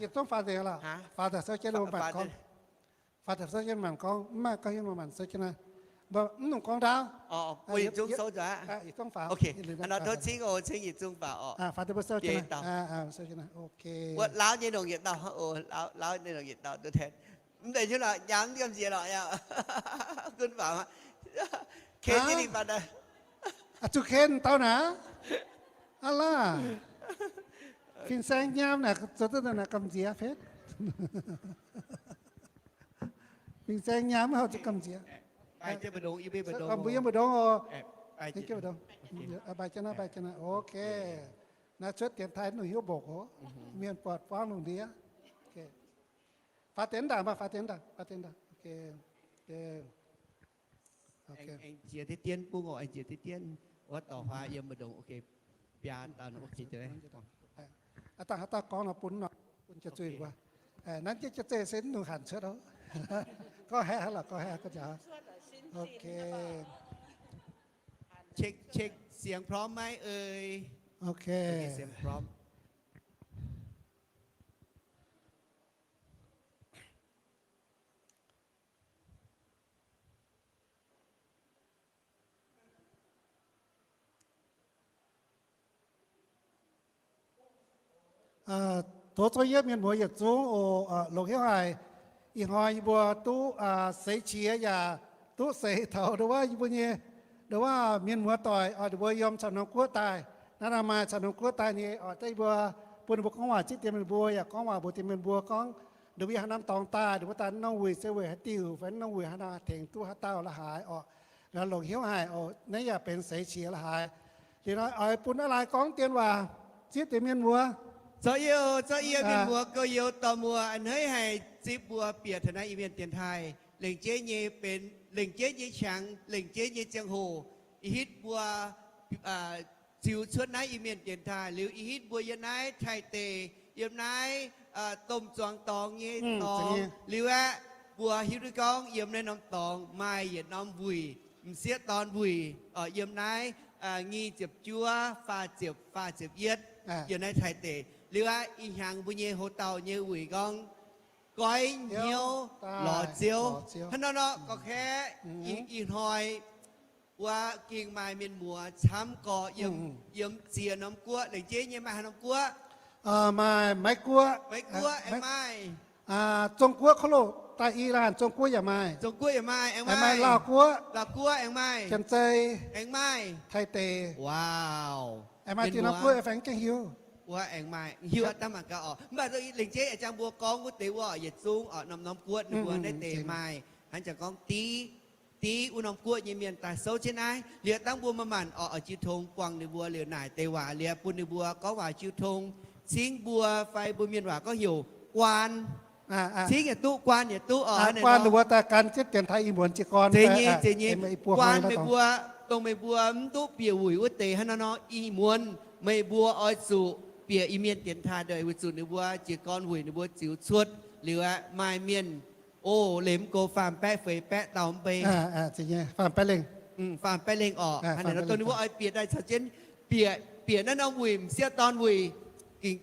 Yietc zungv faaux nzengc lorqc. Faaux daaih souv jienv lungh maanc gorngv. Faaux daaih souv jienv maanc gorngv, mv maaih gorngv hiuv lungh maanc souv jienv naaiv. Mv baac mv nungx gorngv ndaauv. Yietc zungv faaux. Yietc zungv faaux. Tov cingv oc, cingv yietc zungv faaux oc. Faaux daaih mbuo souv jienv naaiv. Wuov lauv nyei longc yietc dauh, lauv nyei longc yietc dauh duqv tengx. Mv deix jienv lorqc, nyaam gamh nziex lorqc. Gunv faaux. Ken jienv ninh faaux daaih. Zuqc ken dauh naaic. Aav laaih. Fin-saeng nyaam naaic zoux duqv naaic gamh nziex fetv. Fin-saeng nyaam mv haih zoux gamh nziex. Mbuo yiem mbu'ndongx oc. Mbaih jienv naaiv, mbaih jienv naaiv. Ok. Naaiv cuotv dienx taaih nungc hiuv mboqc oc. Mienh buatc buangv lungh ndiev. Faaux deix ndaangc maah, faaux deix ndaangc, faaux deix ndaangc. Aengx jiex diqv dienv bung oc, aengx jiex diqv dienv. Wuov dorh huaax yiem mbu'ndongx, ok. Biaa dauh, ok. Aav dangh haaix dauh gorngv nor bun nor, bun jienv zuiz wuov. Nanv jienv jienv zeiv se mv nungx hanc cuotv oc. Gorngv haeqv lorqc, gorngv haeqv gorngv jaax. Ok. Check check, เสียงพร้อมไหมเอ่ย? Ok. เสียงพร้อม Tov zouv yietv mienh muoz yietc zungv oc. Longc hnyouv haic, ih hnoi yie mbuo duqv seix qiex yaac duqv seix taux ndongc wuov yie mbuo nyei, ndongc wuov mienh muoz doic, ninh mbuo yiem caux norm guoqv daaih. Naaiv maaih caux norm guoqv daaih nyei oc, yie mbuo bun ninh mbuo gorngv waac zipv dien mienh mbuo, yaac gorngv waac mbuox dien mienh mbuo gorngv ninh mbuo yiem haaix norm dorngx daaih, ninh mbuo daaih norm wuic se weic haaix diuc, fai norm wuic haaix nor tengx duqv haaix dauh la'haaix oc. Longc hnyouv haic oc. Naaiv yaac benx seix qiex la'haaix. Liuz nor oix bun a'laaix gorngv dien waac zipv deix mienh muoz. Zorqv yie, zorqv yie mienh muoz gouv youz dorh muoz a'hneiv haic zipv mbuo bieqc taux naaiv Iu-Mienh dienx taaih. Lengc jeiv nyei benx, lengc jeiv nyei qangx, lengc jeiv nyei ziangh hoc, ih hitv mbuo ziux cuotv naaiv Iu-Mienh dienx taaih liuz, ih hitv mbuo yiem naaiv Taiv deic, yiem naaiv domh zuangx dorngx nyei dorngx liuz aeqv, mbuo hiuv duqv gorngv yiem naaiv norm dorngx maaih yietc norm wuic, m'sieqv dorn wuic, yiem naaiv nyic ziepc juov, faah ziepc, faah ziepc yietv, yiem naaiv Taiv deic liuz aeqv, ih hnyangx mbuo nyei hoc dauh nyei wuic gorngv goiv hnyouv lorz Ziouv. Hnangv nor nor gorqv-kaeqv ih hnoi wuov ging maaih mienh muoz camv gorx yiem ziex norm guoqv. Lengc jeiv nyei maaih haaix norm guoqv? Maaih Meiv Guoqv, Meiv Guoqv aengx maaih Zong Guoqv, kouv loh daaih i laanh Zong Guoqv yaac maaih, Zong Guoqv yaac maaih, aengx maaih Laauh Guoqv, Laauh Guoqv aengx maaih, Janx-Zei aengx maaih, Taiv deic. Wow. Aengx maaih ziex norm guoqv, aengx gaengh hiuv. Wuov aengx maaih hiuv aqv, dangh mangc gaax oc. Mv baac lengc jeiv a'jang mbuo gorngv wuov deix wuov yietc zungv oc, norm norm guoqv ninh mbuo naaiv deix maaih. Hnangv jangx gorngv div, div wuov norm guoqv nyei mienh daaih souv jienv naaiv. Liuz dangh mbuo maaih maanc oc, oix jiu tong buangh ninh mbuo liuz naaic deix waac liuz bun ninh mbuo gorngv waac jiu tong cingv mbuo fai mbuo mienh waac gorngv heuc guaan. Cingv yaac duqv, guaan yaac duv oc. Guaan ninh mbuo daaih gan jienv dienx taaih ih muonz jiez gorn. Zeiz nyei, zeiz nyei. Guaan meih mbuo, dongh meih mbuo mv duqv bieqc wuic wuov deix hnangv nor nor, ih muonz meih mbuo oix zuqc bieqc Iu-Mienh dienx taaih weic zuqc ninh mbuo jiez gorn wuic ninh mbuo ziux cuotv liuz aqv, maaih mienh o, liemh go faam baeqv feix baeqv dauh mv bei. Faam baeqv lengh. Faam baeqv lengh oc. Dongh ninh mbuo oix bieqc daaih caux jienv bieqc, bieqc naaiv norm wuic, m'sieqv dorn wuic, ging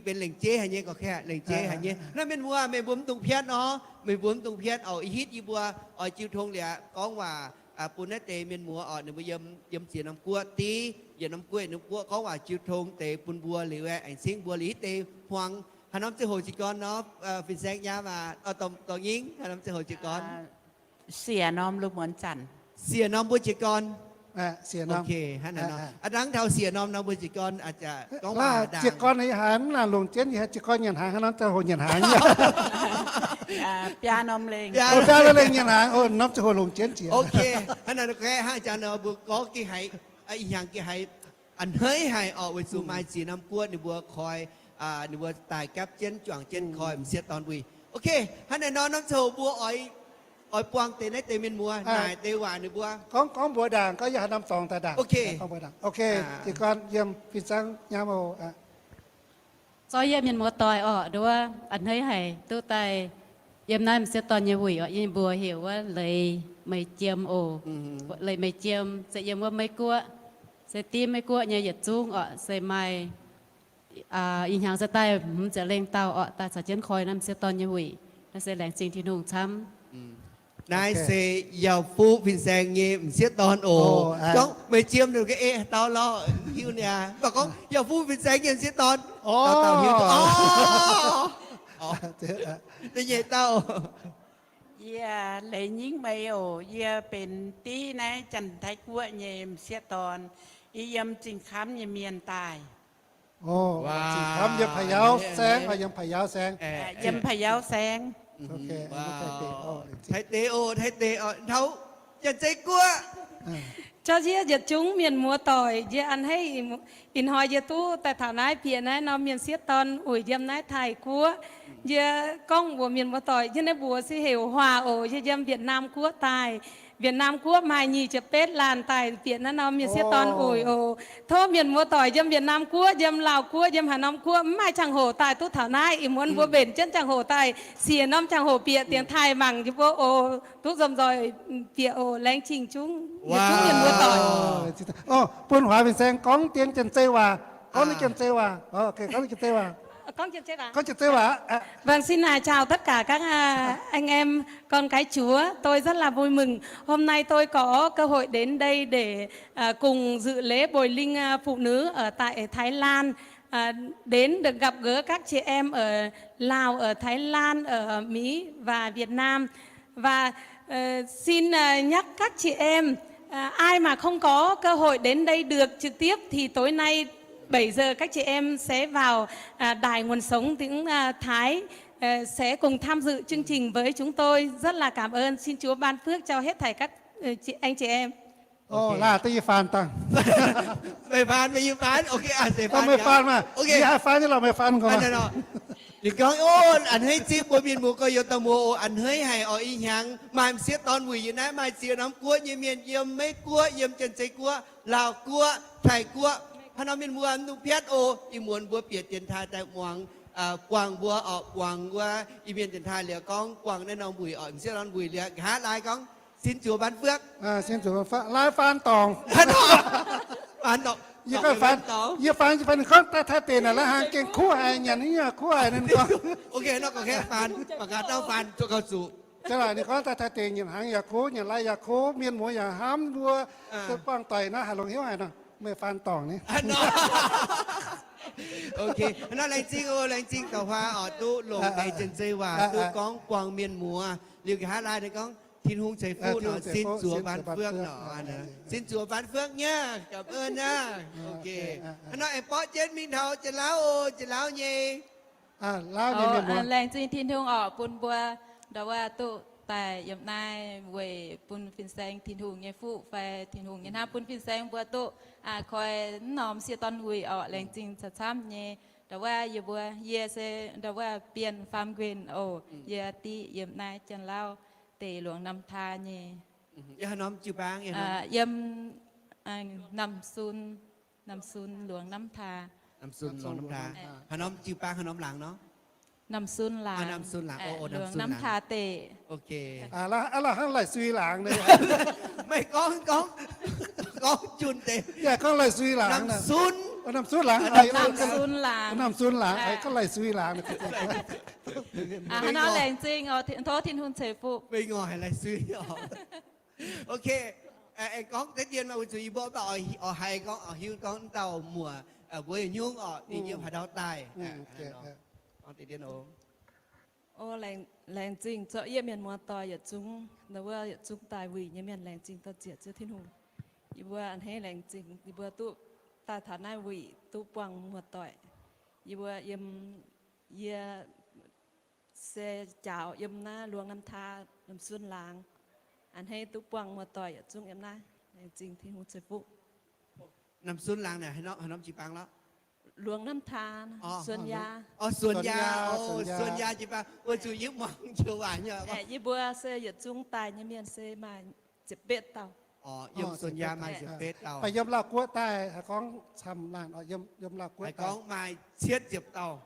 benx lengc jeiv haic nyei, gorqv-kaeqv, lengc jeiv haic nyei. Naaiv mienh muoz, meih mbuo mv dungx piatv nor, meih mbuo mv dungx piatv oc. Ih hitv yie mbuo oix jiu tong liuz aqv, gorngv waac bun naaiv deix mienh muoz oc, ninh mbuo yiem ziex norm guoqv div, yietc norm guoqv yietc norm guoqv gorngv waac jiu tong deix bun mbuo liuz aeqv, aengx cingv mbuo liuz hitv deix hmuangx haaix norm ziangh hoc jiez gorn nor, fin-saeng nyaam aac, dorh nyingv haaix norm ziangh hoc jiez gorn. Siec norm lungh muonz zanc. Siec norm mbuo jiez gorn. Hnangv taux siec norm nor mbuo jiez gorn, gorngv jiez gorn haaix mv nangc longc jienv, jiez gorn nyanc hnaangx haaix norm ziangh hoc nyanc hnaangx. Biaa norm lengh. Biaa norm lengh nyanc hnaangx, norm ziangh hoc longc jienv jiex. Ok, hnangv naaiv hnangv jangx nor mbuo gorngv gengh haiz, ih hnyangx gengh haiz a'hneiv haic oc, weic zuqc maaih ziex norm guoqv ninh mbuo koi, ninh mbuo daaih gapv jienv juangc jienv koi m'sieqv dorn wuic. Ok, hnangv naaiv nor norm ziangh hoc mbuo oix buangh deix naaiv deix mienh muoz naaic deix waac ninh mbuo gorngv, gorngv mbuox ndaangc, gorngv yie haaix norm dorngx daaih ndaangc. Ok. Ok, jiez gorn yiem fin-saeng nyaam oc. Zorqv yie mienh muoz doic orqc, nduov a'hneiv haic duqv daaih yiem naaiv m'sieqv dorn nyei wuic orqc. Yie mbuox heuc wuov Leiz Meih Jiem oc. Leiz Meih Jiem se yiem wuov Meiv Guoqv, se div Meiv Guoqv nyei yietc zungv orqc, se maaih Ih hnyangx se daaih hmz ziepc lengh dauh orqc, daaih caux jienv koi naaiv m'sieqv dorn nyei wuic. Naaiv se laengz zingh Tin-Hungh camv. Naaiv se yaac fuqv fin-saeng nyei m'sieqv dorn oc. Gorngv meih jiem ninh ga'eix dauh lorh, hiuv niaa. Mv baac gorngv yaac fuqv fin-saeng nyei m'sieqv dorn, dauh dauh hiuv. Da'nyeic dauh. Yie Leiz Nyingv Meix oc. Yie benx div naaiv Janx-Taiv Guoqv nyei m'sieqv dorn. Yie yiem Zingh Kamv nyei mienh daaih. Zingh Kamv yiem Pa'yaauv Saengv, yiem Pa'yaauv Saengv. Yiem Pa'yaauv Saengv. Taiv deix oc, Taiv deix oc, taux Janx-Zei Guoqv. Caux yie yietc zungv mienh muoz-doic, yie a'hneiv ih hnoi yie duqv daaih taux naaiv bieqc naaiv norm mienh sieqv dorn uix yiem naaiv Taiv Guoqv. Yie gorngv mbuox mienh muoz-doic, yie naaiv mbuox se heuc Huaac oc. Yie yiem Việt Nam Guoqv daaih. Việt Nam Guoqv maaih nyic ziepc betv laanh daaih bieqc naaiv norm mienh sieqv dorn uix oc. Tov mienh muoz-doic yiem Việt Nam Guoqv, yiem Laauv Guoqv, yiem haaix norm guoqv mv maaih jangx-hoc daaih duqv taux naaiv. Ih muonz mbuo mbenc jienv jangx-hoc daaih siec norm jangx-hoc bieqc dienx taaih mangc yie mbuo oc. Duqv nzomc nzoih bieqc oc. Laengz zingh zungv yietc zungv mienh muoz-doic. Bun huaax fin-saeng gorngv dien Janx-Zei waac. Gorngv ninh Janx-Zei waac. Gorngv ninh Janx-Zei waac. Vâng, xin, à, chào tất cả các, à, anh em con cái Chúa. Tôi rất là vui mừng. Hôm nay tôi có cơ hội đến đây để, à, cùng dự lễ Bồi Linh, à, Phụ Nữ ở tại Thái Lan, à, đến được gặp gỡ các chị em ở Lào, ở Thái Lan, ở Mỹ và Việt Nam. Và, ờ, xin, ờ, nhắc các chị em, à, ai mà không có cơ hội đến đây được trực tiếp thì tối nay bảy giờ các chị em sẽ vào, à, Đài Nguồn Sống tiếng, à, Thái, ờ, sẽ cùng tham dự chương trình với chúng tôi. Rất là cảm ơn. Xin Chúa ban phước cho hết thảy các, ờ, chị, anh chị em. Laah deix yie faan dangh. Meih faan, meih yie faan. Ok, meih faan maah. Yie haih faan nyei lorqc, meih faan gorngv. Ninh gorngv, o, a'hneiv zipv mbuo mienh muoz gorx-youz dauh muoz oc. A'hneiv haic oc. Ih hnyangx maaih m'sieqv dorn wuic yiem naaiv, maaih ziex norm guoqv nyei mienh, yiem Meiv Guoqv, yiem Janx-Zei Guoqv, Laauv Guoqv, Taiv Guoqv, haaix norm mienh muoz mv dungx piatv oc. Ih muonz mbuo bieqc dienx taaih daaih muangx, buangh mbuo oc, buangx wuov Iu-Mienh dienx taaih liuz gorngv buangh naaiv norm wuic oc, m'sieqv dorn wuic liuz nqa'haav laai gorngv, Xin Chúa ban phước. Xin Chúa ban phước. Laai faan dorngc. Yie faan, yie faan ninh gorngv daaih Taiv deic naaic, laai hnaangx gengh kuv haic, nyanc nyei kuv haic, ninh gorngv. Ok, nor gorngv faan, mangc gaax dauh faan zuqc gauh zuqc. Jaax laaic ninh gorngv daaih Taiv deic nyanc hnaangx yaac kuv, nyanc laai yaac kuv, mienh muoz yaac hnamv mbuo, se buangh doic naaiv haaix longx hnyouv haic nor, meih faan dorngc ni. Ok, nor laengz zingh oc, laengz zingh gauh huaax oc, duqv longc deix Janx-Zei waac duqv gorngv buangh mienh muoz. Liuz nqa'haav laai ninh gorngv, Tin-Hungh ceix fuqv nor, xin Chúa ban phước nor, xin Chúa ban phước nhá, cảm ơn nhá. Ok, nor aengx borqv jienv mingh taux Janx-Lauv oc, Janx-Lauv nyei. Laengz zingh Tin-Hungh oc, bun mbuo ndau wuov duqv daaih yiem naaiv weic bun fin-saeng Tin-Hungh nyei fuqv fai Tin-Hungh nyei hnamv bun fin-saeng mbuo duqv koi m'normh m'sieqv dorn wuic oc. Laengz zingh camv-camv nyei. Ndau wuov yie mbuo, yie se ndau wuov Bienh Faam Nquenh oc. Yie diqv yiem naaiv Janx-Lauv deic Luangh Namh Taa nyei. Yiem Namh Sun, Namh Sun Luangh Namh Taa. Haaix norm jiu-baang, haaix norm laangz nor? Namh Sun laangz. Luangh Namh Taa deic. Hnangv laih sui laangz. Meih gorngv, gorngv junh deix. Yaac gorngv laih sui laangz. Namh Sun laangz. Namh Sun laangz. Gorngv laih sui laangz. Hnangv nor laengz zingh, tov Tin-Hungh ceix fuqv. Meih ngorc haiz laih sui oc. Ok, aengx gorngv deix dien maaih weic zuqc yie mbuo mv baac oix haiz gorngv, oix hiuv gorngv dauh muoc, mbuo yietc nyungc oc, ninh yiem haaix ndau daaih. Gorngv deix dien oc. O, laengz zingh zorqv yie mienh muoz-doic yietc zungv, ndau wuov yietc zungv daaih wuic nyei mienh, laengz zingh dorh ziec Ziouv Tin-Hungh. Yie mbuo a'hneiv laengz zingh yie mbuo duqv daaih taux naaiv wuic duqv buangh muoz-doic. Yie mbuo yiem, yie se jaaux yiem naaiv Luangh Namh Taa, Namh Sun laangz. A'hneiv duqv buangh muoz-doic yietc zungv yiem naaiv. Laengz zingh Tin-Hungh ceix fuqv. Namh Sun laangz naaic haaix norm jiu-baang lorqc? Luangh Namh Taa, Suon Yaa. Suon Yaa, Suon Yaa jiu-baang, weic zuqc yie muangx joux waac nyei. Yie mbuo se yietc zungv daaih nyei mienh se maaih ziepc betv dauh. Yiem Suon Yaa maaih ziepc betv dauh. Yiem Laauv Guoqv daaih haaix gorngv camv laanh, yiem Laauv Guoqv haaix gorngv maaih cietv ziepc dauh.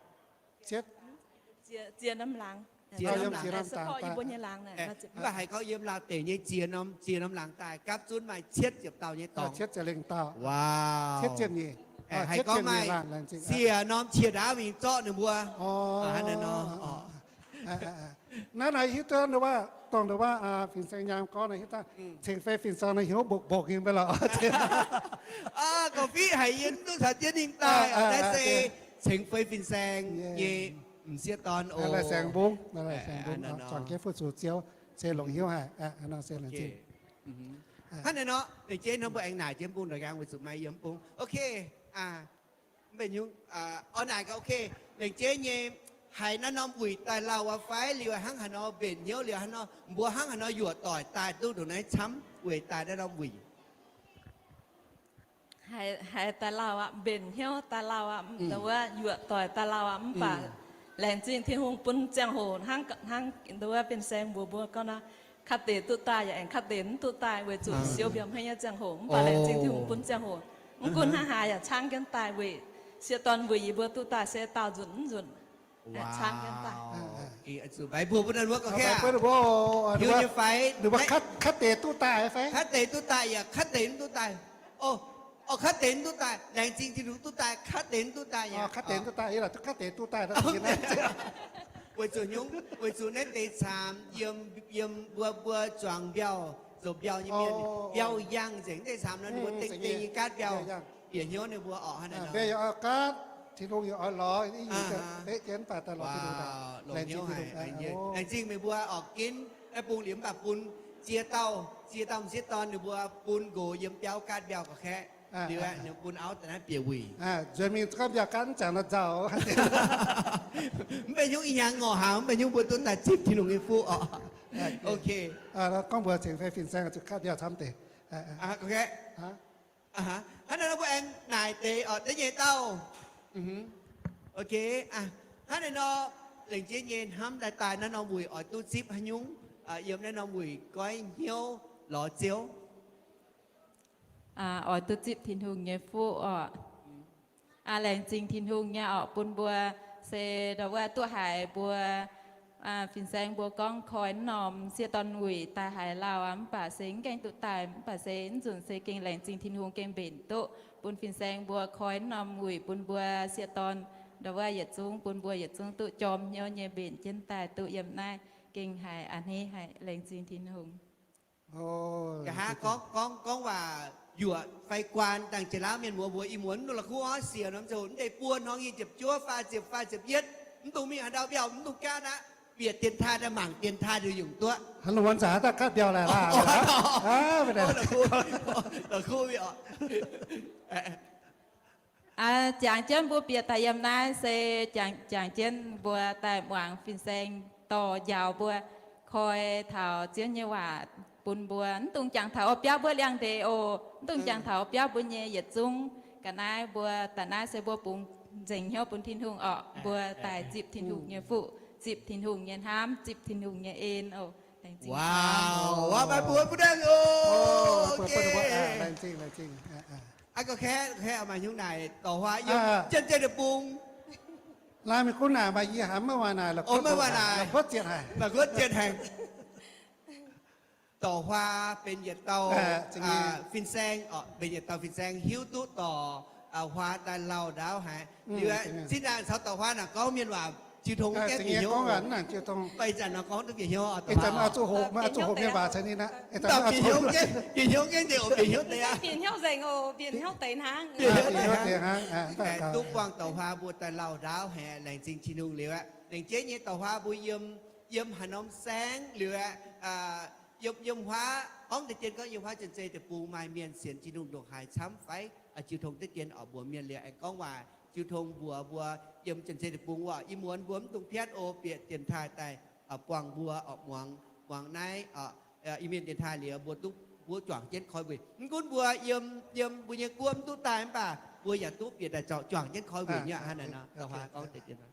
Ziex norm laangz. Mv baac haiz gorngv yiem Laauv deic nyei ziex norm, ziex norm laangz daaih gapv zunv maaih cietv ziepc dauh nyei dorngx. Cietv ziepc lengh dauh. Cietv ziepc nyeic. Haih gorngv maaih siec norm qiex ndaauv mingh zorqv ninh mbuo. Naaiv naaic hiuv duqv nduov waac, dongh nduov waac fin-saeng nyaam gorngv naaic hiuv duqv cengx fei fin-saeng naaic hnyouv mbokc mbokc nyei mv baac lorqc. Gorngv fiqv haic yie mv duqv caux jienv ninh daaih, naaiv se cengx fei fin-saeng nyei m'sieqv dorn oc. Laengz zingh bung, laengz zingh bung, zuangx jienv fu-sux Ziouv, se longc hnyouv haic. Hnangv naaiv nor, lengc jeiv hnamv mbuo aengx naaic jienv bung ndoih nqaang weic zuqc maaih yiem bung. Ok, mv baac nyungc, orv naaic gaax, ok, lengc jeiv nyei, haiz naaiv norm wuic daaih lauh aqv fai liuz hnangv haaix nor mbenc hnyouv liuz hnangv nor, mbuo hnangv haaix nor yuoqc doic daaih duqv ndongc naaiv camv weic daaih naaiv norm wuic? Haiz daaih lauh aqv, mbenc hnyouv daaih lauh aqv, nduov wuov yuoqc doic daaih lauh aqv, mv baac laengz zingh Tin-Hungh bun ziangh hoc hnangv, hnangv nduov wuov fin-saeng mbuox mbuo gorngv nor, kaav deix duqv daaih yaac aengx kaav deix mv duqv daaih weic zuqc siou mbiorngz hmeiv nyei ziangh hoc, mv baac laengz zingh Tin-Hungh bun ziangh hoc. Mv gunv hnangv haaix yaac caangv jienv daaih weic sieqv dorn wuic yie mbuo duqv daaih se daauh nzunc mv nzunc. Caangv jienv daaih. Hiuv nyei fai? Kaav deix duqv daaih fai? Kaav deix duqv daaih yaac kaav deix mv duqv daaih. Orv, kaav deix mv duqv daaih. Laengz zingh Tin-Hungh duqv daaih, kaav deix mv duqv daaih yaac. Kaav deix duqv daaih, yie laaix duqv kaav deix duqv daaih. Weic zuqc nyungc, weic zuqc naaiv deix caamx yiem, yiem mbuo, mbuo zuangx mbiauh, zoux mbiauh nyei mienh, mbiauh yangh nzengc. Deix caamx nor ninh mbuo dengh dengh nyei gaatv mbiauh, bieqc hnyouv ninh mbuo orqc hnangv naaic nor. Mbiauh yaac oix gaatv, Tin-Hungh yaac oix lorz, beqv jienv mv baac daaih lorz Tin-Hungh daaih. Laengz zingh meih mbuo orqc ginv naaiv bung liuz mv baac bun ziex dauh, ziex dauh m'sieqv dorn ninh mbuo bun nqox yiem biauv gaatv mbiauh ga'kaeqv. Liuz aeqv, ninh bun auv daaih naaiv bieqc wuic. Nzuonx mingh gaatv mbiauh gaatv mv jangx nor nzauh. Mv benx hnyouv ih hnyangx ngorc hnaangx, mv benx hnyouv mbuo duqv daaih zipv Tin-Hungh nyei fuqv orqc. Ok. Gorngv mbuox cengx fei fin-saeng zuqc gaatv mbiauh camv deix. Hnangv naaiv nor mbuo aengx naaic deix orqc deix nyeic dauh. Ok, hnangv naaiv nor, lengc jeiv nyei hnamv daaih daaih naaiv norm wuic oix duqv zipv haaix nyungc, yiem naaiv norm wuic goiv hnyouv lorz Ziouv. Oix duqv zipv Tin-Hungh nyei fuqv orqc. Laengz zingh Tin-Hungh nyei orqc bun mbuo se ndau wuov duqv haiz mbuo fin-saeng mbuo gorngv koi naaiv norm sieqv dorn wuic daaih haiz lauh aqv, mv baac se mv gaengh duqv daaih, mv baac se mv nzunc se gengh laengz zingh Tin-Hungh gengh mbenc duqv bun fin-saeng mbuo koi naaiv norm wuic bun mbuo sieqv dorn ndau wuov yietc zungv, bun mbuo yietc zungv duqv jorm hnyouv nyei mbenc jienv daaih duqv yiem naaiv, gengh haiz a'hneiv haic, laengz zingh Tin-Hungh. Nqa'haav gorngv, gorngv, gorngv waac yuoqc fai guaan dangh jiex lauv mienh muoz mbuox ih muonz mv dungx la'kuqv orv siec norm ziangh hoc, mv deix buo hnoi nyic ziepc juov, faah ziepc, faah ziepc yietv, mv dungx mingh haaix ndau mbiauh, mv dungx gaatv aqv. Bieqc dienx taaih daaih mangc dienx taaih nduqc yungc duqv. Haaix lungh wuonx zanc haaix dauh gaatv mbiauh laaic laah. Jangx jienv mbuo bieqc daaih yiem naaiv se jangx jienv mbuo daaih muangx fin-saeng dorh njaaux mbuo, koi taux Ziouv nyei waac bun mbuo. Mv dungx jangx taux orqc biauv mbuo liangx-ndeic oc. Mv dungx jangx taux orqc biauv mbuo nyei yietc zungv. Ga'naaiv mbuo daaih naaiv se mbuo bungx nzengc hnyouv bun Tin-Hungh orqc. Mbuo daaih zipv Tin-Hungh nyei fuqv, zipv Tin-Hungh nyei hnamv, zipv Tin-Hungh nyei en oc. Laengz zingh. Aa, maaih mbuo mbuo dangh oc. Aa, maaih hnyouv naaic dorc huaav yiem jienv deic-bung. Laai mingh gunv naaic maaih yie hnamv maiv waac naaic, la'kuqv zienc haic. Dorc huaav benx yietc dauh fin-saeng, benx yietc dauh fin-saeng hiuv duqv dorc huaav daaih lauh ndaauv haic. Liuz zinh ndaangc caux dorc huaav naaic gorngv mienh waac, jiu tong mv gaengh bieqc hnyouv. Ih zanc nor gorngv duqv bieqc hnyouv, zuqc hoqc mienh waac caux ninh aqv. Bieqc hnyouv gaengh, bieqc hnyouv gaengh deix oc, bieqc hnyouv deix aqv. Duqv buangh dorc huaav mbuo daaih lauh ndaauv haic, laengz zingh Tin-Hungh liuz aqv. Laengz jeiv nyei dorc huaav mbuo yiem, yiem haaix norm saengv liuz aqv, yiem, yiem huaav gorngv deix dien gorngv yiem huaav Janx-Zei deic-bung maaih mienh sienx Tin-Hungh ndongc haaix camv fai? Jiu tong deix dien orqc mbuox mienh liuz aengx gorngv waac, jiu tong mbuox mbuo yiem Janx-Zei deic-bung orqc, ih muonz mbuo mv dungx piatv oc, bieqc dienx taaih daaih buangh mbuo orqc muangx, muangx naaiv Iu-Mienh dienx taaih liuz mbuo duqv, mbuo juangc jienv koi wuic. Mv gunv mbuo yiem, yiem mbuo nyei guoqv mv duqv daaih mv baac mbuo yaac duqv bieqc daaih juangc jienv koi wuic nyei hnangv naaic nor.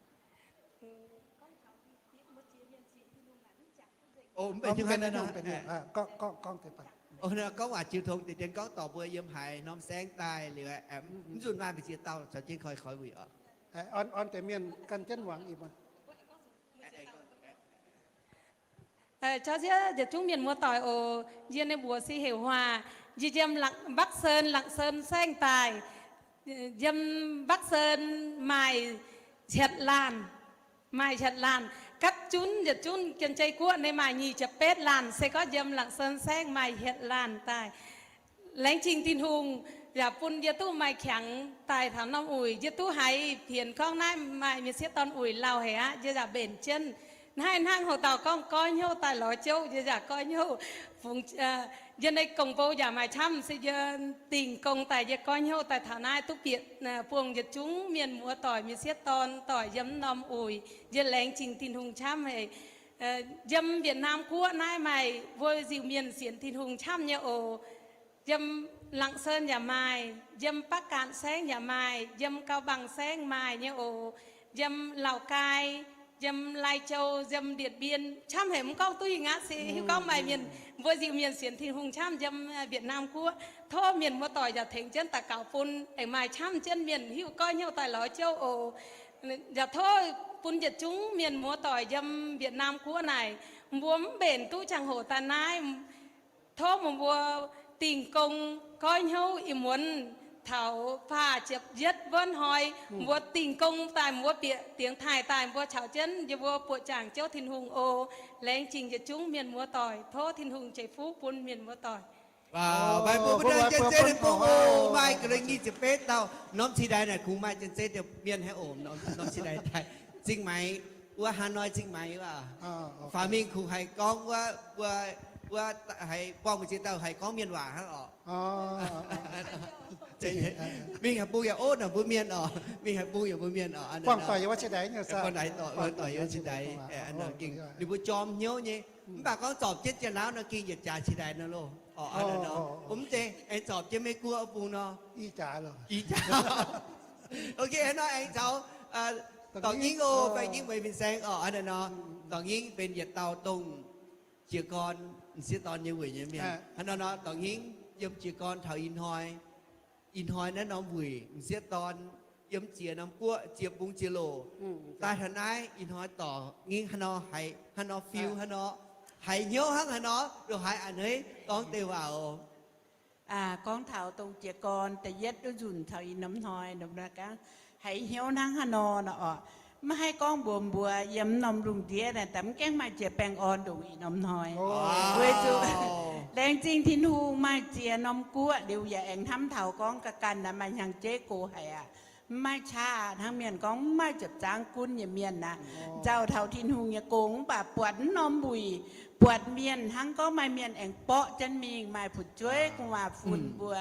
Gorngv waac jiu tong deix dien gorngv dorh mbuo yiem haaix norm saengv daaih liuz, mv nzunc maaih mbu'ziex dauh caux jienv koi, koi wuic oc. Orn deix mienh gan jienv muangx ih muonz. Caux nziouv yietc zungv mienh muoz-doic oc. Yie nyei mbuox se heuc Huaac. Yie yiem Bắc Sơn, Lạng Sơn saengv daaih. Yiem Bắc Sơn maaih hietc laanh, maaih hietc laanh. Gapv junv yietc zungv Janx-Zei Guoqv naaiv maaih nyic ziepc betv laanh, se gorngv yiem Lạng Sơn saengv maaih hietc laanh daaih. Laengz zingh Tin-Hungh yaac bun yie duqv maaih qangx daaih taux norm uix. Yie duqv haiz pienx gorngv naaiv maaih mienh sieqv dorn uix lauh haic aqv. Yie yaac mbenc jienv. Naaiv hnangv hoc dauh gorngv goiv hnyouv daaih lorz jouv, yie yaac goiv hnyouv. Fungx yie nyei gong-bou yaac maaih camv, se yie dingh gong daaih yie goiv hnyouv daaih taux naaiv duqv bieqc buangh yietc zungv mienh muoz doic, mienh sieqv dorn doic yiem norm uix. Yie laengz zingh Tin-Hungh camv haic. Yiem Việt Nam Guoqv naaiv maaih mbuo Iu-Mienh sienx Tin-Hungh camv nyei oc. Yiem Lạng Sơn yaac maaih, yiem Bắc Kạn saengv yaac maaih, yiem Cao Bằng saengv maaih nyei oc. Yiem Lào Cai, yiem Lai Châu, yiem Điện Biên, camv haic, mv gorngv duqv hingh aqv, se hiuv gorngv maaih mienh, mbuo Iu-Mienh sienx Tin-Hungh camv yiem Việt Nam Guoqv. Tov mienh muoz doic yaac tengx jienv daux gaux bun, aengx maaih camv jienv mienh hiuv goiv hnyouv daaih lorz jouv oc. Yaac tov bun yietc zungv mienh muoz doic yiem Việt Nam Guoqv naaic, mbuo mv mbenc duqv ziangh hoc daaih naaiv, tov meih mbuo dingh gong goiv hnyouv ih muonz taux faah ziepc yietv wuov hnoi, mbuo dingh gong daaih, mbuo bieqc dingx taaih daaih, mbuo caux jienv yie mbuo buoqc jaangc jouv Tin-Hungh oc. Laengz zingh yietc zungv mienh muoz doic. Tov Tin-Hungh ceix fuqv bun mienh muoz doic. Maaih ga'naaiv nyic ziepc betv dauh norm cingx daaih naaic kungx maaih Janx-Zei mienh haic oc, norm cingx daaih daaih. Cingx Maiv, wuov Hà Nội, Cingx Maiv wuov. Faaux mingh kungx haiz gorngv wuov, wuov, wuov haiz buangh mbu'ziex dauh haiz gorngv mienh waac hnangv oc. Mingh haaix bung yaac ov naaic mbuo mienh oc. Mingh haaix bung yaac mbuo mienh oc. Ninh mbuo jorm hnyouv nyei. Mv baac gorngv zorpc jienv Janx-Lauv nor gengh yietc jaax cingx daaih nor loh. Mv zeiz aengx zorpc jienv Meiv Guoqv bung nor, i jaax. Ok, hnangv nor aengx caux Dorngx Nyingv oc, Dorngx Nyingv weic fin-saeng oc. Hnangv nor, Dorngx Nyingv benx yietc dauh dongh jiez gorn m'sieqv dorn nyei weic nyei mienh. Hnangv nor nor, Dorngx Nyingv yiem jiez gorn taux ih hnoi, ih hnoi naaiv norm wuic m'sieqv dorn yiem ziex norm guoqv, ziex bung ziex loc, daaih taux naaiv ih hnoi Dorngx Nyingv hnangv nor haiz, hnangv nor feel, hnangv nor haiz hnyouv hnangv haaix nor, ndongc haaix a'hneiv gorngv deix waac oc. Gorngv taux dongh jiez gorn da'yietv duqv nzunc taux ih norm hnoi, haiz hnyouv hnangv haaix nor nor oc. Maiv haih gorngv mbuox mbuo yiem norm lungh ndiev naaic, da'mv gaengh maaih jiex baengh orn ndongc ih norm hnoi. Weic zuqc laengz zingh Tin-Hungh maaih ziex norm guoqv liuz yaac aengx hnamv taux gorngv ga'ganh naaiv maaih hnyangx-jeiv go haic aqv. Mv maaih qaqv hnangv mienh gorngv mv maaih ziepc zangv gunv nyei mienh aqv. Nzauh taux Tin-Hungh nyei gong mv baac buatc mv norm wuic, buatc mienh hnangv gorngv maaih mienh aengx borqv jienv mingh, maaih fu'jueiv gu'nguaaz-fun mbuo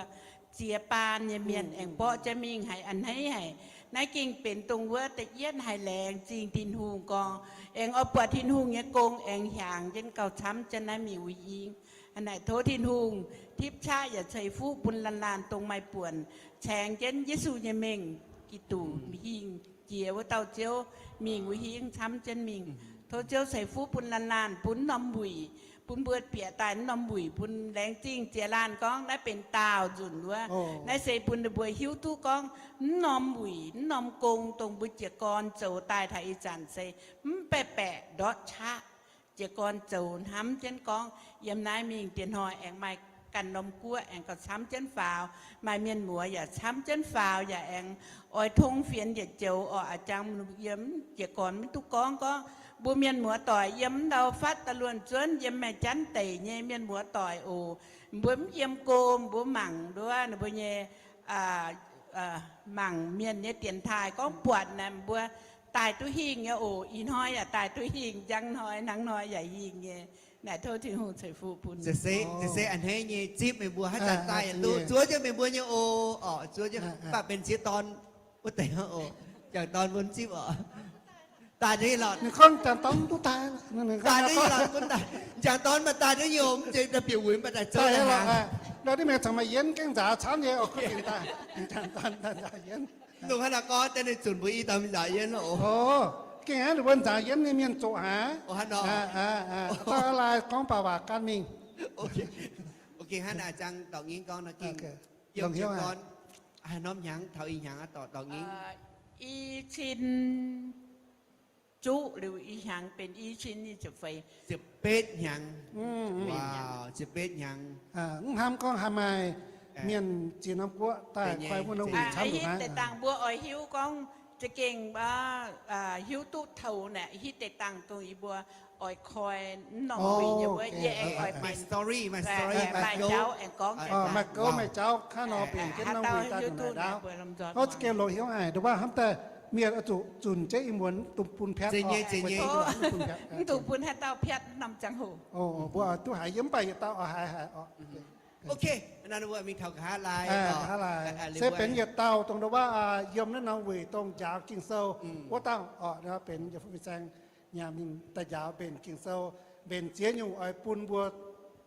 ziex baan nyei mienh aengx borqv jienv mingh haiz a'hneiv haic. Naaiv gengh benx dongh wuov da'yietv haiz laengz zingh Tin-Hungh gorngv, aengx oix buatc Tin-Hungh nyei gong aengx hiaangx jienv gauh camv jienv naaiv mingh uix hingv. Hnangv naaic tov Tin-Hungh tipv qaqv yaac ceix fuqv bun laanh laanh dongh maaih buonc caengx jienv Yesu nyei mengh Giduc hingh jiex wuov dauh Ziouv mingh uix hingv camv jienv mingh. Tov Ziouv ceix fuqv bun laanh laanh, bun norm wuic, bun mbuo bieqc daaih norm wuic, bun laengz zingh ziex laanh gorngv naaiv benx daauh nzunc wuov. Naaiv se bun ninh mbuo hiuv duqv gorngv mv norm wuic, mv norm gong dongh mbuo jiez gorn zoux daaih taux ih zanc se mv baeqc baeqc ndortv qaqv. Jiez gorn zoux hnamv jienv gorngv yiem naaiv mingh diex hnoi aengx maaih ganh norm guoqv aengx gauh camv jienv faaux, maaih mienh muoz yaac camv jienv faaux, yaac aengx oix tong fienx yietc joux oc. A'jang yiem jiez gorn mv duqv gorngv gorngv mbuo mienh muoz doic yiem ndau fatv da'luonh zuonv yiem maengc janv deic nyei mienh muoz doic oc. Mbuo mv yiem go mbuo mangc nduov ninh mbuo nyei mangc mienh nyei dienx taaih gorngv buatc naaic mbuo daaih duqv hingh nyei oc. Ih hnoi yaac daaih duqv hingh, njang hnoi hnangv hnoi yaac hingh nyei. Naaic tov Tin-Hungh ceix fuqv bun. Se a'hneiv nyei zipv meih mbuo haaix zanc daaih yaac duqv zuov jienv meih mbuo nyei oc. Oc, zuov jienv mv baac benx sieqv dorn wuov deix oc, jangc dorn mbuo mv zipv oc. Daaih duqv lorqc. Ninh gorngv jangc dorn duqv daaih. Daaih duqv lorqc, jangc dorn maaih daaih duqv nyei oc, mv zeiz daaih bieqc wuic mv baac daaih zouv. Ndau dih mienh caux maaih yienv gaengh nzaaux camv nyei oc, jangc dorn daaih nzaaux yienv. Dongh hnangv naaic gorngv daaih ninh zunc mbuo i dauh mingh nzaaux yienv oc. Gengh aqv, ninh mbuo nzaaux yienv nyei mienh zoqc haic. Dauh laaih gorngv baac waac gan mingh. Ok, hnangv naaic jangx dorngc nyingv gorngv nor gengh yiem jiez gorn haaix norm hnyangx taux ih hnyangx aqv, dorngc nyingv? I cin zuqv liuz ih hnyangx benx i cin nyic ziepc feix. Ziepc betv hnyangx. Ziepc betv hnyangx. Mv hnamv gorngv haaix maaih mienh ziex norm guoqv daaih koi wuov norm wuic camv. Hitv deix dangh mbuo oix hiuv gorngv za'gengh hiuv duqv taux naaic, hitv deix dangh dongh yie mbuo oix koi norm wuic nyei wuov, yie aengx oix benx maaih jauv aengx gorngv, maaih gouv maaih jauv kaav nor benx jienv norm wuic daaih dongh naaic ndaauv. Ov, za'gengh longx hnyouv haic, nduov waac hnamv daaih mienh oix zuqc zunc jienv ih muonz dungx bun piatv, mv dungx bun haaix dauh piatv norm ziangh hoc. Mbuo duqv haiz yiem, mv baac yietc dauh oix haiz haic oc. Nqa'haav laai se benx yietc dauh dongh nduov waac yiem naaiv norm wuic dongh njaaux Ging-Sou wuov dauh oc, benx yietc fuqv fin-saeng nyaanh mingh daaih njaaux mbenc Ging-Sou, mbenc ziex nyungc oix bun mbuo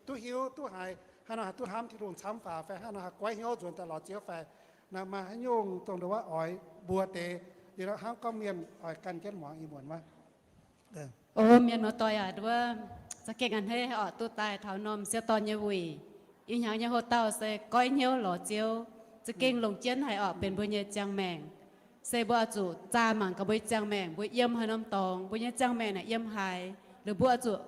duqv hiuv duqv haiz, haaix nor haih duqv hnamv Tin-Hungh camv faaux fai haaix nor haih goiv hnyouv nzuonx daaih lorz Ziouv fai. Naaiv maaih haaix nyungc dongh nduov waac oix mbuo deix liuz hnangv gorngv mienh oix gan jienv muangx ih muonz wuov. O mienh muoz-doic aac, nduov za'gengh a'hneiv oc, duqv daaih taux norm m'sieqv dorn nyei wuic. Ih hnyangx nyei houx-dauh se goiv hnyouv lorz Ziouv. Za'gengh longc jienv haic oc, benx mbuo nyei ziangh maengc. Se mbuo oix zuqc zaah mangc gaax mbuo nyei ziangh maengc, mbuo yiem haaix norm dorngx, mbuo nyei ziangh maengc naaic yiem haaix, liuz mbuo oix zuqc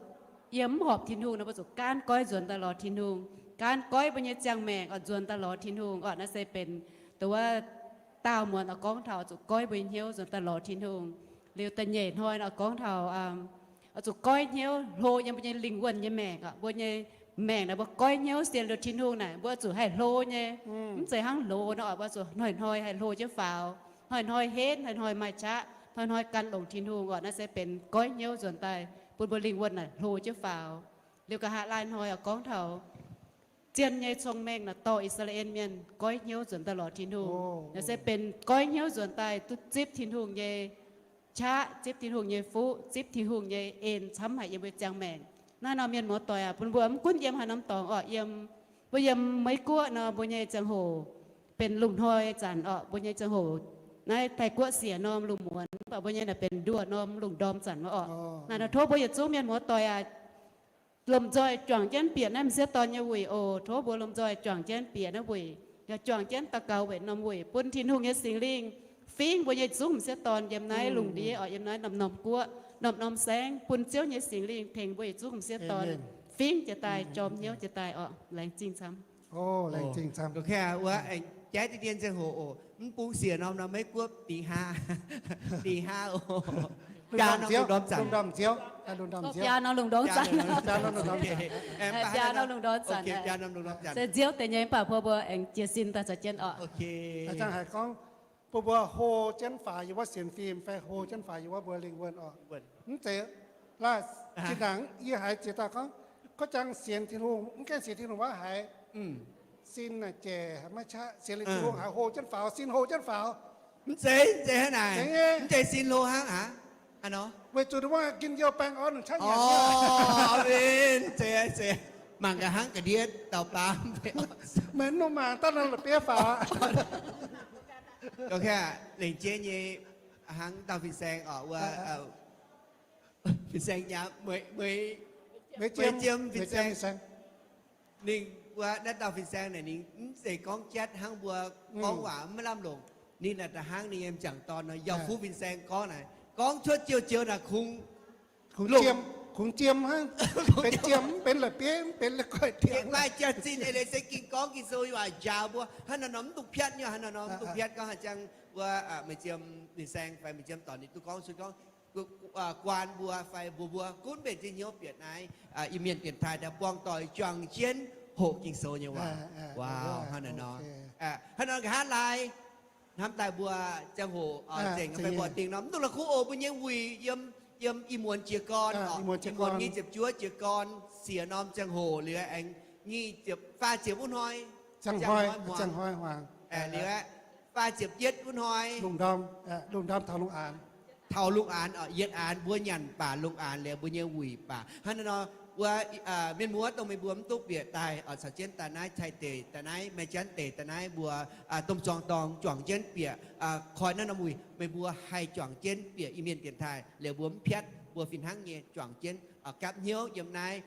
yiem mv horpc Tin-Hungh nor, mbuo zuqc gaanv goiv nzuonx daaih lorz Tin-Hungh, gaanv goiv mbuo nyei ziangh maengc oix nzuonx daaih lorz Tin-Hungh oc. Naaiv se benx dongh wuov daauh muonz oix gorngv taux oix zuqc goiv mbuo nyei hnyouv nzuonx daaih lorz Tin-Hungh. Liuz da'nyeic hnoi nor oix gorngv taux oix zuqc goiv hnyouv hlo yiem mbuo nyei lingh wuonh nyei maengc oc. Mbuo nyei maengc naaic mbuo goiv hnyouv sienx liuz Tin-Hungh naaic, mbuo oix zuqc haih hlo nyei. Mv zeiz hnangv loz nor oc, mbuo oix zuqc hnoi-hnoi haih hlo jienv faaux, hnoi-hnoi henv, hnoi-hnoi maaih qaqv, hnoi-hnoi gan longc Tin-Hungh oc. Naaiv se benx goiv hnyouv nzuonx daaih bun mbuo lingh wuonh naaic hlo jienv faaux. Liuz nqa'haav laai hnoi oix gorngv taux zien nyei cong-mengh naaic dorh I^saa^laa^en Mienh goiv hnyouv nzuonx daaih lorz Tin-Hungh. Naaiv se benx goiv hnyouv nzuonx daaih duqv zipv Tin-Hungh nyei qaqv, zipv Tin-Hungh nyei fuqv, zipv Tin-Hungh nyei en camv haic yiem mbuo ziangh maengc. Naaiv norm mienh muoz-doic aac, bun mbuo mv gunv yiem haaix norm dorngx oc, yiem, mbuo yiem Meiv-Guoqv nor, mbuo nyei ziangh hoc benx lungh hnoi zanc oc, mbuo nyei ziangh hoc naaiv Taiv-Guoqv siec norm lungh muonz, mv baac mbuo nyei naaic benx nduoh norm lungh ndorm zanc wuov oc. Naaiv nor tov mbuo yietc zungv mienh muoz-doic aac, lomh nzoih juangc jienv bieqc naaiv m'sieqv dorn nyei wuic oc. Tov mbuo lomh nzoih juangc jienv bieqc naaiv wuic, yaac juangc jienv daux gaux weic norm wuic, bun Tin-Hungh nyei Singx Lingh fingv mbuo nyei zungv m'sieqv dorn yiem naaiv lungh ndiev oc, yiem naaiv norm-norm guoqv, norm-norm saengv, bun Ziouv nyei Singx Lingh tengx mbuo yietc zungv m'sieqv dorn fingv jiez daaih, jorm hnyouv jiez daaih oc. Laengz zingh camv. Wuov aengx jaiv deix dien ziangh hoc oc, mv bung siec norm nor Meiv-Guoqv dingc haa, dingc haa oc. Biaa norm lungh ndorm zanc, biaa norm lungh ndorm zanc, biaa norm lungh ndorm zanc, se nziouv deix nyei, mv baac mbuo mbuo aengx jiez sin daaih caux jienv oc. Ih zanc haiz gorngv bun mbuo hlo jienv faaux yiem wuov sienx fim fai hlo jienv faaux yiem wuov mbuo lingh wuonh oc. Mv zeiz laaih zinh ndaangc yie haiz ziex dauh gorngv, gorngv jang sienx Tin-Hungh, mv gaengh sienx Tin-Hungh wuov haiz sin naaic jaic maiv qaqv, sienx liuz Tin-Hungh haiz hlo jienv faaux, sin hlo jienv faaux. Mv zeiz, mv zeiz hnangv naaic. Mv zeiz sin hlo hnangv aqv. Weic zuqc wuov njien-youh baengh orn qaqv nyanc. Mv zeiz, mv zeiz. Mangc gaax hnangv ga'ndiev dauh baamv, meih mv dungx mangc, daaih nor la'bieiv faaux. Lengc jeiv nyei, hnangv dauh fin-saeng oc, wuov fin-saeng nyei, Meih Jiem fin-saeng. Ninh wuov naaiv dauh fin-saeng naaic, ninh mv zeiz gorngv jatv hnangv mbuo gorngv waac maiv lamh longc. Ninh naaic da'hnangv ninh nyei m'jangc dorn nor, yaac fuqv fin-saeng gorngv naaic, gorngv cuotv jiou-jiou naaic kungx, kungx jiem hnangv, benx jiem mv benx la'bieiv, mv benx la'guaih diangx. Maaih jaax-zinh eix leiz se ging gorngv Ging-Sou waac njaaux mbuo, hnangv naaiv nor mv dungx piatv nyei, hnangv naaiv nor mv dungx piatv. Gorngv haaix jangx wuov Meih Jiem fin-saeng fai Meih Jiem dorn ninh duqv gorngv sun gorngv guaan mbuo fai mbuox mbuo gunv mbenc jienv hnyouv bieqc naaiv Iu-Mienh dienx taaih daaih buangh doic juangc jienv hoqc Ging-Sou nyei waac. Hnangv naaiv nor, hnangv nor nqa'haav laai hnamv daaih mbuo ziangh hoc nzengc fai mbuo dingc nor, mv dungx la'kuqv oc. Mbuo nyei wuic yiem, yiem ih muonz jiez gorn, ih muonz nyic ziepc juov jiez gorn, siec norm ziangh hoc liuz aengx nyic ziepc, faah ziepc wuov hnoi, ziangh hnoi, ziangh hnoi hmuangx, liuz aeqv, faah ziepc yietv wuov hnoi, lungh ndorm taux lungh aanx, taux lungh aanx, yietv aanx mbuo nyanc baac lungh aanx liuz mbuo nyei wuic baac. Hnangv naaiv nor, wuov mienh muoz dongh meih mbuo mv duqv bieqc daaih oc, caux jienv daaih naaiv Taiv deic, daaih naaiv Meiv Janv deic, daaih naaiv mbuo domh zuangx dorngx juangc jienv bieqc, koi naaiv norm wuic, meih mbuo haih juangc jienv bieqc Iu-Mienh dienx taaih liuz mbuo mv piatv, mbuo fih hnangv nyei juangc jienv gapv hnyouv yiem naaiv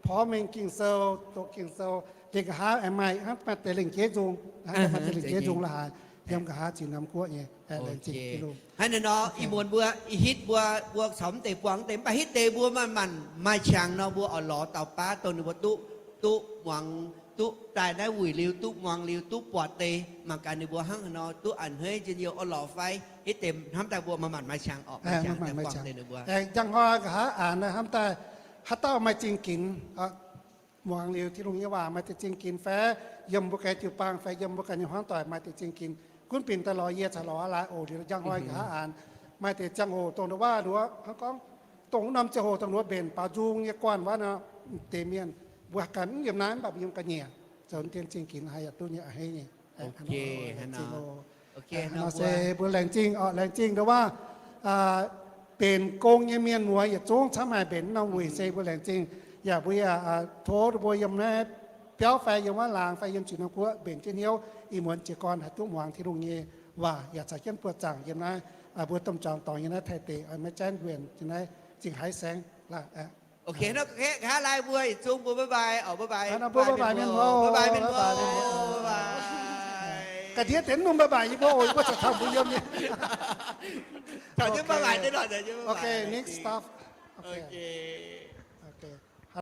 porv mengh Ging-Sou, doqc Ging-Sou, liuz nqa'haav aengx maaih, maaih deix lengc jeiv nzung, maaih deix lengc jeiv nzung la'haaix yiem nqa'haav Ziex Norm Guoqv nyei. Laengz zingh Tin-Hungh. Hnangv naaiv nor, ih muonz mbuo, ih hitv mbuo, mbuo caux mv deix buangh deix, mv baac hitv deix mbuo manc-manc maaih qangx nor, mbuo oix lorz dauh baav dongh ninh mbuo duqv, duqv muangx, duqv daaih naaiv wuic liuz, duqv muangx liuz, duqv buatc deix, mangc gaax ninh mbuo hnangv haaix nor duqv a'hneiv njien-youh oix lorz fai. Hitv deix hnamv daaih mbuo manc-manc maaih qangx oc, maaih qangx daaih buangh deix ninh mbuo. Aengx njang hnoi nqa'haav aanx naaiv hnamv daaih, haaix dauh maaih zingh ginx, muangx liuz Tin-Hungh nyei waac maaih deix zingh ginx fai, yiem mbuo ganh jiu-baang fai yiem mbuo ganh nyei hmuangv doic maaih deix zingh ginx, gunv binc daaih lorz yie caux lorz aqv laaix oc. Liuz njang hnoi nqa'haav aanx maaih deix ziangh hoc dongh nduov waac nduov hnangv gorngv, dongh wuov norm ziangh hoc dongh nduov mbenc baaux nzung nyei guanh wuov nor, deix mienh mbuo ganh mv yiem naaiv mv baac mbuo yiem ga'nyiec, zoux dien zingh ginx haaix yaac duqv nyei, a'hneiv nyei. Nor se mbuo laengz zingh oc, laengz zingh nduov waac, benx gong nyei mienh muoz yietc zungv camv haic mbenc norm wuic se mbuo laengz zingh. Yaac mbuo yaac tov mbuo yiem naaiv biauv fai yiem wuov laangz fai yiem Ziex Norm Guoqv mbenc jienv hnyouv ih muonz jiez gorn haih duqv muangx Tin-Hungh nyei waac yaac caux jienv buoqc zaangc yiem naaiv mbuo domh juangc dorngx yiem naaiv Taiv deic, maiv jaenv nquenh yiem naaiv Zingh Haiv saengv. Ok, nqa'haav laai mbuo yietc zungv mbuo bye bye oc, bye bye mienh muoz, bye bye mienh muoz, bye bye. Ga'ndiev deix mv baac yie mbuo oc, yie mbuo caux taux mbuo yiem nyei. Taux jienv bye bye deix nor, ok, next stop. Ok.